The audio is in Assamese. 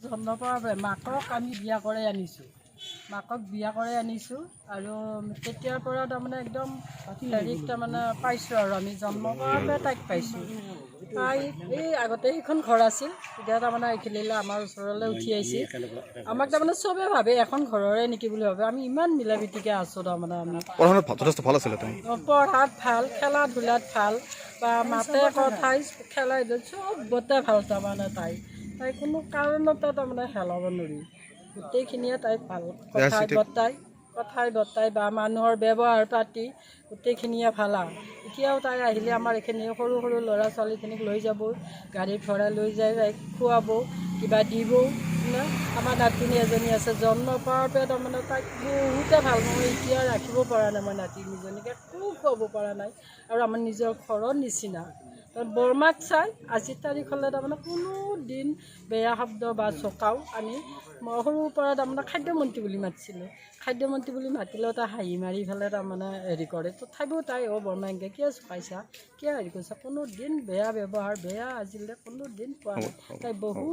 জন্ম পোৱাৰ পৰা মাকক আমি বিয়া কৰাই আনিছোঁ, মাকক বিয়া কৰাই আনিছোঁ আৰু তেতিয়াৰ পৰা তাৰমানে একদম হেৰিক তাৰমানে পাইছোঁ আৰু আমি জন্ম পোৱাৰ পৰা তাইক পাইছোঁ। তাই এই আগতে সেইখন ঘৰ আছিল, এতিয়া তাৰমানে এইখিনিলৈ আমাৰ ওচৰলৈ উঠি আহিছে। আমাক তাৰমানে চবে ভাবে এখন ঘৰৰে নেকি বুলি ভাবে। আমি ইমান মিলা প্ৰীতিকে আছোঁ তাৰমানে আমি। পঢ়া শুনাত যথেষ্ট ভাল আছিলে তাই? পঢ়াত ভাল, খেলা ধূলাত ভাল বা মাতে কথাই খেলাই চবতে ভাল। তাৰমানে তাই তাই কোনো কাৰণতে তাৰমানে হেলাব নোৱাৰি, গোটেইখিনিয়ে তাইক ভাল। কথাই বতাই, কথাই বতাই বা মানুহৰ ব্যৱহাৰ পাতি গোটেইখিনিয়ে ভাল। আৰু এতিয়াও তাই আহিলে আমাৰ এইখিনি সৰু সৰু ল'ৰা ছোৱালীখিনিক লৈ যাব, গাড়ীত ভৰাই লৈ যায়, তাইক খুৱাব, কিবা দিব না। আমাৰ নাতিনী এজনী আছে, জন্ম পোৱাৰ পৰা তাৰমানে তাইক বহুতে ভাল। মই এতিয়া ৰাখিব পৰা নাই, মই নাতিনীজনীক একো খুৱাব পৰা নাই। আৰু আমাৰ নিজৰ ঘৰৰ নিচিনা। বৰমাক চাই আজিৰ তাৰিখলৈ তাৰমানে কোনো দিন বেয়া শব্দ বা চকাও আমি, মই সৰুৰ পৰা তাৰমানে খাদ্যমন্ত্ৰী বুলি মাতিছিলোঁ। খাদ্যমন্ত্ৰী বুলি মাতিলেও তাই হাঁহি মাৰি পেলাই তাৰমানে হেৰি কৰে। তথাপিও তাই "অ' বৰমা, এনেকৈ কিয় চকাইছা, কিয় হেৰি কৰিছা?" কোনো দিন বেয়া ব্যৱহাৰ, বেয়া আজিলৈ কোনো দিন পোৱা নাই। তাই বহুত